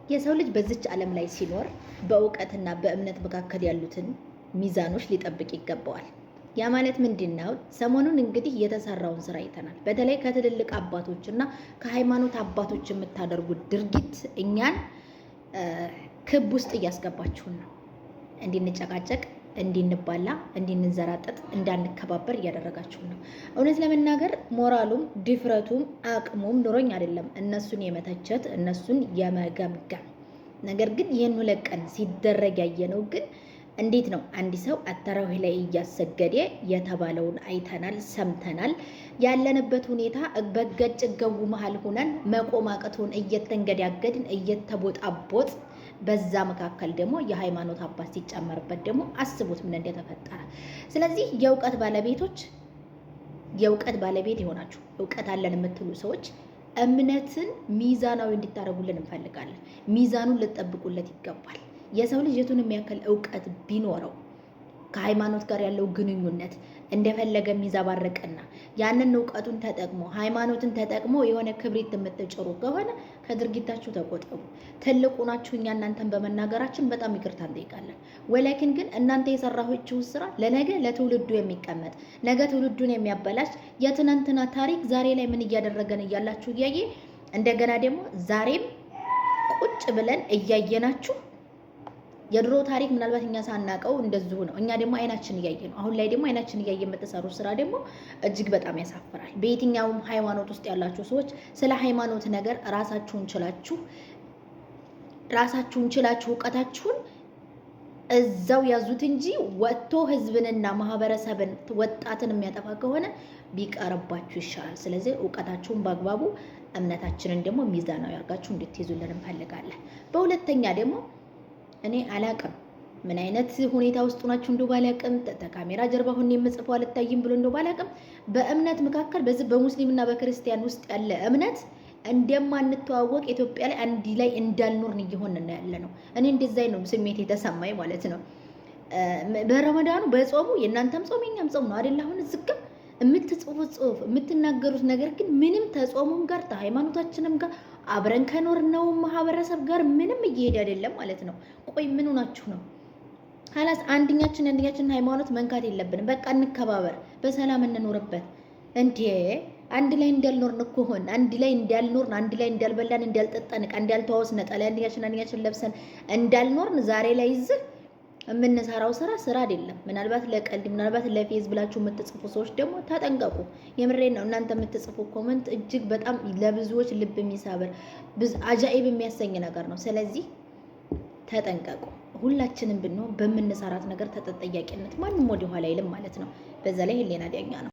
የሰው ልጅ በዚች ዓለም ላይ ሲኖር በእውቀትና በእምነት መካከል ያሉትን ሚዛኖች ሊጠብቅ ይገባዋል። ያ ማለት ምንድን ነው? ሰሞኑን እንግዲህ የተሰራውን ስራ አይተናል። በተለይ ከትልልቅ አባቶች እና ከሃይማኖት አባቶች የምታደርጉት ድርጊት እኛን ክብ ውስጥ እያስገባችሁን ነው። እንድንጨቃጨቅ፣ እንድንባላ፣ እንድንዘራጠጥ፣ እንዳንከባበር እያደረጋችሁ ነው። እውነት ለመናገር ሞራሉም ድፍረቱም አቅሙም ኑሮኝ አይደለም እነሱን የመተቸት፣ እነሱን የመገምገም። ነገር ግን ይህን 2 ቀን ሲደረግ ያየነው ግን እንዴት ነው? አንድ ሰው አተራዊህ ላይ እያሰገደ የተባለውን አይተናል፣ ሰምተናል። ያለንበት ሁኔታ በገጭ ገቡ መሀል ሆነን መቆም አቅቶን እየተንገዳገድን እየተቦጣቦጥ፣ በዛ መካከል ደግሞ የሃይማኖት አባት ሲጨመርበት ደግሞ አስቡት ምን እንደተፈጠረ። ስለዚህ የእውቀት ባለቤቶች፣ የእውቀት ባለቤት የሆናችሁ፣ እውቀት አለን የምትሉ ሰዎች እምነትን ሚዛናዊ እንድታደርጉልን እንፈልጋለን። ሚዛኑን ልትጠብቁለት ይገባል። የሰው ልጅ የቱንም ያክል እውቀት ቢኖረው ከሃይማኖት ጋር ያለው ግንኙነት እንደፈለገ የሚዘባርቅና ያንን እውቀቱን ተጠቅሞ፣ ሃይማኖትን ተጠቅሞ የሆነ ክብሪት የምትጭሩ ከሆነ ከድርጊታችሁ ተቆጠቡ። ትልቁ ናችሁ። እኛ እናንተን በመናገራችን በጣም ይቅርታ እንጠይቃለን። ወላኪን ግን እናንተ የሰራችሁት ስራ ለነገ ለትውልዱ የሚቀመጥ፣ ነገ ትውልዱን የሚያበላሽ፣ የትናንትና ታሪክ ዛሬ ላይ ምን እያደረገን እያላችሁ እያየ እንደገና ደግሞ ዛሬም ቁጭ ብለን እያየናችሁ፣ የድሮ ታሪክ ምናልባት እኛ ሳናቀው እንደዚሁ ነው። እኛ ደግሞ አይናችን እያየ ነው። አሁን ላይ ደግሞ አይናችን እያየ የምትሰሩ ስራ ደግሞ እጅግ በጣም ያሳፍራል። በየትኛውም ሃይማኖት ውስጥ ያላችሁ ሰዎች ስለ ሃይማኖት ነገር ራሳችሁን ችላችሁ እውቀታችሁን እዛው ያዙት እንጂ ወጥቶ ህዝብንና ማህበረሰብን ወጣትን የሚያጠፋ ከሆነ ቢቀርባችሁ ይሻላል። ስለዚህ እውቀታችሁን በአግባቡ፣ እምነታችንን ደግሞ ሚዛናዊ አድርጋችሁ እንድትይዙልን እንፈልጋለን። በሁለተኛ ደግሞ እኔ አላቅም ምን አይነት ሁኔታ ውስጥ ናችሁ እንደው ባላቅም፣ ከካሜራ ጀርባ ሁኔ የምጽፈው አልታይም ብሎ እንደው ባላቅም፣ በእምነት መካከል በዚህ በሙስሊምና በክርስቲያን ውስጥ ያለ እምነት እንደማንተዋወቅ፣ ኢትዮጵያ ላይ አንድ ላይ እንዳልኖርን እየሆንን ነው ያለ ነው። እኔ እንደዛ ነው ስሜት የተሰማኝ ማለት ነው። በረመዳኑ በጾሙ የእናንተም ጾም የኛም ጾም ነው አይደል? አሁን እዚህ ጋር የምትጽፉት ጽሁፍ፣ የምትናገሩት ነገር ግን ምንም ተጾሙም ጋር ከሃይማኖታችንም ጋር አብረን ከኖርነው ማህበረሰብ ጋር ምንም እየሄደ አይደለም ማለት ነው። ቆይ ምን ሆናችሁ ነው? ሀላስ አንድኛችን አንድኛችን ሃይማኖት መንካት የለብንም። በቃ እንከባበር፣ በሰላም እንኖርበት። እንዴ አንድ ላይ እንዳልኖርን እኮ ሆን፣ አንድ ላይ እንዳልኖርን፣ አንድ ላይ እንዳልበላን፣ እንዳልጠጣን፣ ዕቃ እንዳልተዋወስን፣ ነጠላ አንድኛችን አንድኛችን ለብሰን እንዳልኖርን ዛሬ ላይ እዚህ የምንሰራው ስራ ስራ አይደለም። ምናልባት ለቀልድ፣ ምናልባት ለፌዝ ብላችሁ የምትጽፉ ሰዎች ደግሞ ተጠንቀቁ። የምሬን ነው። እናንተ የምትጽፉ comment እጅግ በጣም ለብዙዎች ልብ የሚሰብር፣ አጃኢብ የሚያሰኝ ነገር ነው። ስለዚህ ተጠንቀቁ። ሁላችንም ብንሆን በምንሰራት ነገር ተጠያቂነት ማንም ወደ ኋላ አይልም ማለት ነው። በዛ ላይ ህሊና ዳኛ ነው።